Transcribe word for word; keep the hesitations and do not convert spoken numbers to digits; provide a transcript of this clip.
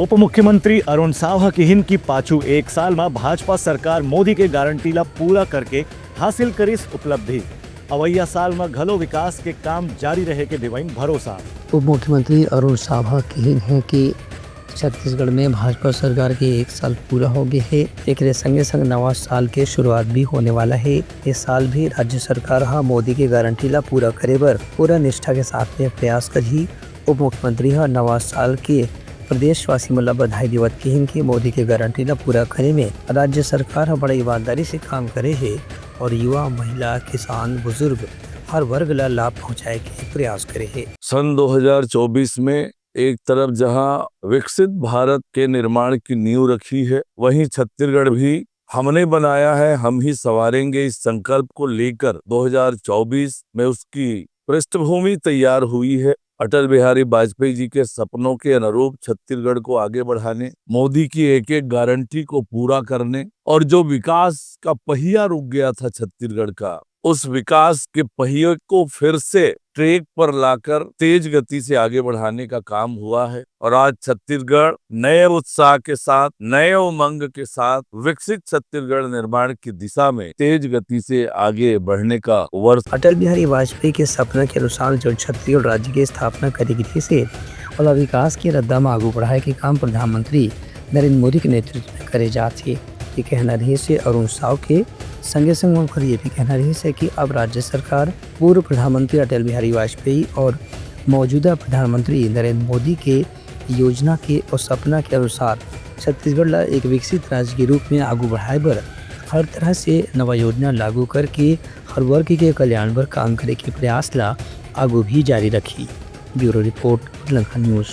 उप मुख्यमंत्री अरुण साव ह किहिन कि पाछू एक साल म भाजपा सरकार मोदी के गारंटी ला पूरा करके हासिल करिस उपलब्धि। अवइया साल म घलो विकास के काम जारी रहे के दिवइन भरोसा। उप मुख्यमंत्री अरुण साव ह किहिन हे कि छत्तीसगढ़ में भाजपा सरकार के एक साल पूरा हो गए हे। एकरे संगे संग नवा साल के शुरुआत भी होने वाला हे। इस साल भी राज्य सरकार ह मोदी के गारंटी ला पूरा करे बर पूरा निष्ठा के साथ में प्रयास करही। उप मुख्यमंत्री ह नवा साल के प्रदेशवासी मन ला बधाई देवत किहिन कि मोदी के गारंटी ला पूरा करे में राज्य सरकार ह बड़ा ईमानदारी से काम करे हे और युवा, महिला, किसान, बुजुर्ग हर वर्ग ला लाभ पहुंचाए के प्रयास करे हे। सन दो हज़ार चौबीस में एक तरफ जहां विकसित भारत के निर्माण की नींव रखी है, वहीं छत्तीसगढ़ भी हमने बनाया है, हम ही संवारेंगे इस संकल्प को लेकर दो हज़ार चौबीस में उसकी पृष्ठभूमि तैयार हुई है। अटल बिहारी वाजपेयी जी के सपनों के अनुरूप छत्तीसगढ़ को आगे बढ़ाने, मोदी की एक एक गारंटी को पूरा करने और जो विकास का पहिया रुक गया था छत्तीसगढ़ का, उस विकास के पहिए को फिर से ट्रैक पर लाकर तेज गति से आगे बढ़ाने का काम हुआ है और आज छत्तीसगढ़ नए उत्साह के साथ, नए उमंग के साथ विकसित छत्तीसगढ़ निर्माण की दिशा में तेज गति से आगे बढ़ने का वर्ष। अटल बिहारी वाजपेयी के सपना के अनुसार जो छत्तीसगढ़ राज्य के स्थापना करे गिस हे, ओला विकास के रद्दा म आगू बढ़ाए के काम प्रधानमंत्री नरेंद्र मोदी के नेतृत्व में करे जात हे। ये कहना रहिस हे अरुण साव के। संगे संग ओकर ये भी कहना रहिस हे कि अब राज्य सरकार पूर्व प्रधानमंत्री अटल बिहारी वाजपेयी और मौजूदा प्रधानमंत्री नरेंद्र मोदी के योजना के और सपना के अनुसार छत्तीसगढ़ ला एक विकसित राज्य के रूप में आगू बढ़ाए बर हर तरह से नवा योजना लागू करके हर वर्ग के कल्याण बर काम करे के प्रयास ला आगू भी जारी रखी। Bureau report, Lanka news.